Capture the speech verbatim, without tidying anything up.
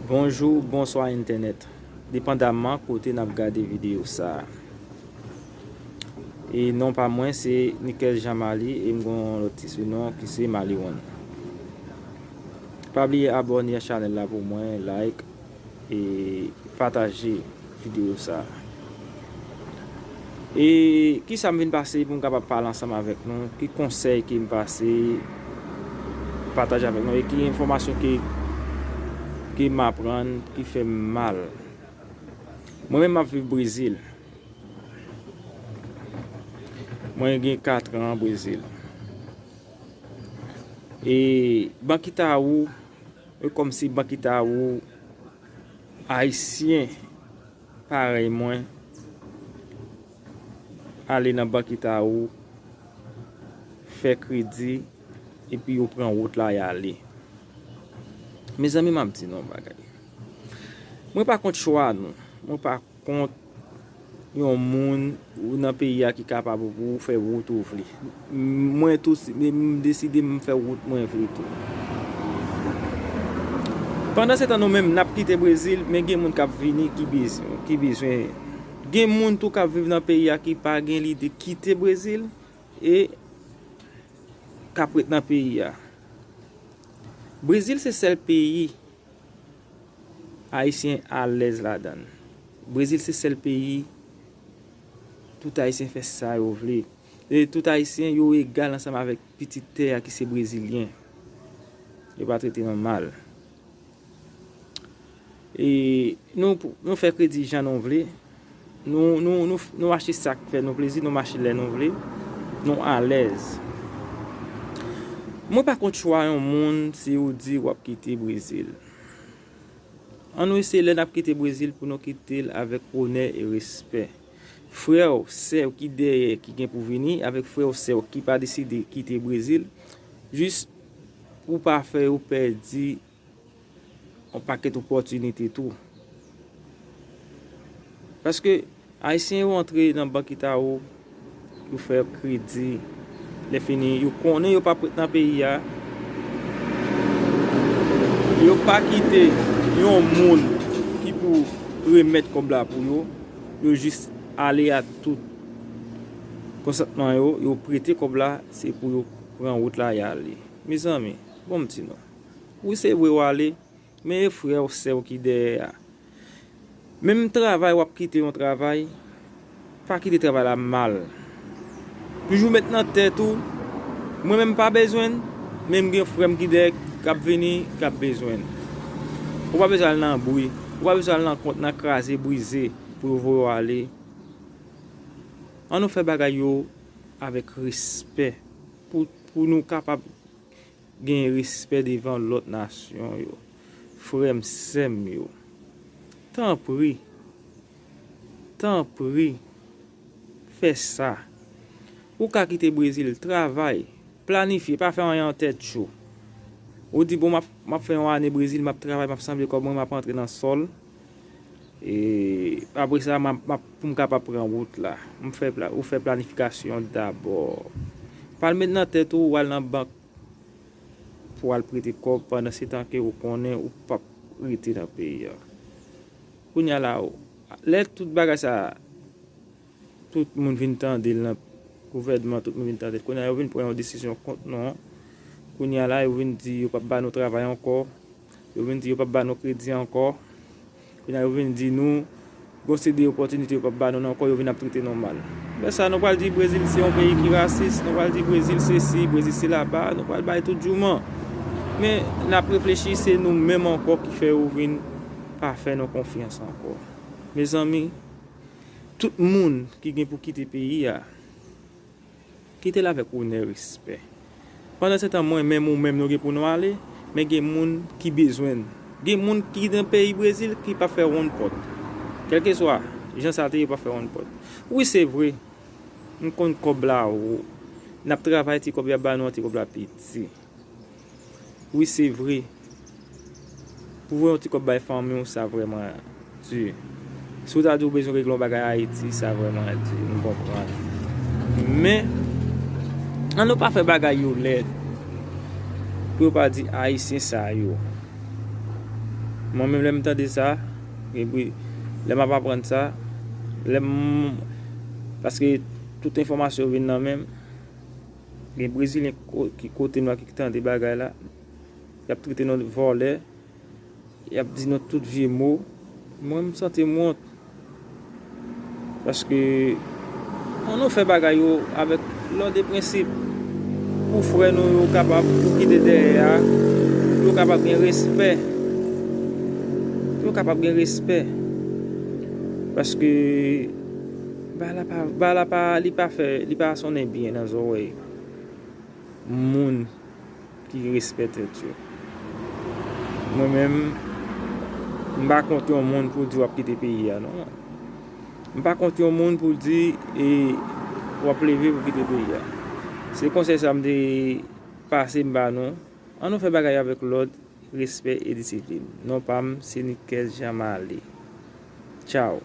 Bonjou, bonswa entènèt. Depandamman kote n ap gade videyo sa a. E non pa mwen se Nikel Jean Marie e m gen yon lòt ti sinon ki se Maliwon. Pa bliye abòne a chanèl la pou mwen, like e pataje videyo sa a. E kisa m vin pase pou m kapab pale ansanm avèk nou? Ki konsèy ke m pase pataje avèk nou? E ki enfòmasyon ke, ke m aprann ki fè m mal? Mwen menm m ap viv Brezil. Mwen gen katran Brezil. E Bank Itaú, e kòmsi Bank Itaú, Ayisyen parèy mwen ale nan Bank Itaú, fè kredi, epi yo pran wout la y ale. Mezanmi, m ap di nou yon bagay. Mwen pa kont chwa nou. Mwen pa kont yon moun ou nan peyi a ki kapab pou ou fè wout ou vle. Mwen tou, si- m deside m fè wout mwen vle tou. Pandan se tan nou menm n ap kite Brezil, men gen moun k ap vini ki bezwen, ki bezwen. Gen moun tou k ap viv nan peyi a ki pa gen lide kite Brezil e k ap ret nan peyi a. Brezil se sèl peyi Ayisyen alèz ladan l. Brezil se sèl peyi tout Ayisyen fè sa yo vle. E tout Ayisyen yo egal ansanm avèk pitit tè a ki se Brezilyen. Yo pa trete nou mal. E nou, nou fè kredi jan nou vle. Nou, nou, nou, nou achte sa k fè nou plezi, nou mache lè nou vle. Nou alèz. Mwen pa kont chwa yon moun si ou di w ap kite Brezil. Ann nou eseye lè n ap kite Brezil pou nou kite l avèk onè e respè. Frè w, sè w ki dèyè ki gen pou vini, avèk frè w, sè w ki pa deside kite Brezil, jis pou pa fè yo pèdi yon pakèt opòtinite tou. Paske Ayisyen yo antre nan Bank Itaú, yo fè kredi. Lè fini, yo konnen yo p ap ret nan peyi a. Yo pa kite yon moun ki pou remèt kòb la pou yo. Yo jis ale a tout konsantman yo, yo prete kòb la, se pou yo pran wout la y ale. Mezanmi, bon m di nou. Wi, se vre w ale, men e frè w, sè w ki dèyè a. Menm travay w ap kite yon travay, pa kite travay la mal. Toujou met nan tèt ou, mwen menm pa bezwen l, men m gen frè m ki dèyè k ap vini, k ap bezwen l. Ou pa bezwen al nan bri, ou pa bezwen al nan kont, nan kraze brize pou yo voye w ale. Ann nou fè bagay yo avèk respè pou, pou nou kapab gen respè devan lòt nasyon yo. Frè m, sè m yo, tanpri, tanpri, fè sa. Ou ka kite Brezil, travay, planifye, pa fè anyen an tèt cho. Ou di, bon, m ap, m ap fè yon ane Brezil, m ap travay, m ap sanble kòb mwen, m ap antre nan sòl. E apre sa, m ap, m ap, pou m kapab pran wout la. M fè pla-, ou fè planifikasyon dabò. Pa al met nan tèt ou, w al nan bank pou w al prete kòb pandan se tan ke ou konnen ou p ap rete nan peyi a. Kounye a la, lè tout bagay sa, tout moun vin tande l nan gouvènman, tout moun vin tande l. Kounye a yo vin pran yon desizyon kont nou. Kounye a la, yo vin di yo p ap ba nou travay ankò. Yo vin di yo p ap ba nou kredi ankò. Kounye a yo vin di nou, gon seri de opòtinite yo p ap ba nou ankò, yo vin ap trete nou mal. Lè sa, nou pral di Brezil se yon peyi ki rasis, nou pral di Brezil se si, Brezil se laba, nou pral bay tout jouman. Men, n ap reflechi, se nou menm ankò ki fè yo vin pa fè nou konfyans ankò. Mezanmi, tout moun ki gen pou kite peyi a, kite l avèk onè, respè. Pandan se tan, mwen menm, ou menm, nou gen pou nou ale, men gen moun ki bezwen n. Gen moun ki nan peyi Brezil ki p ap fè wonn pòt. Kèlkeswa jan sa te ye, p ap fè wonn pòt. Wi, se vre, m konn kòb la wo. N ap travay, ti kòb y ap ba nou an, ti kòb la piti. Wi, se vre. Pou voye yon ti kòb bay fanmi w, sa vrèman di. Si w ta di w bezwen regle yon bagay Ayiti, sa vrèman di. M konprann. Men, ann nou pa fè bagay yo lèd. Pou yo pa di Ayisyen sa yo. Mwen menm lè m tande sa, gen bri, lè m ap aprann sa, lè m, paske tout enfòmasyon vin nan men m, gen Brezilyen ki kote m la ki tande bagay la, y ap trete nou vòlè, y ap di nou tout vye mo. Mwen, m santi m wont. Paske, ann nou fè bagay yo avèk lòd e prensip. Pou frè nou yo kapab, pou kite dèyè a, pou yo kapab gen respè. Pou yo kapab gen respè. Paske, bagay la pa, bagay la pa, li pa fè, li pa sonnen byen nan zòrèy moun ki respè tèt yo. Mwen menm, m pa kont yon moun pou di w ap kite peyi a, non. M pa kont yon moun pou di, e, w ap leve pou kite peyi a. Se konsèy sa m te pase m ba nou. Ann nou fè bagay avèk lòd, respè e disiplin. Non pa m, se Niquez Jean Marley. Tchaw.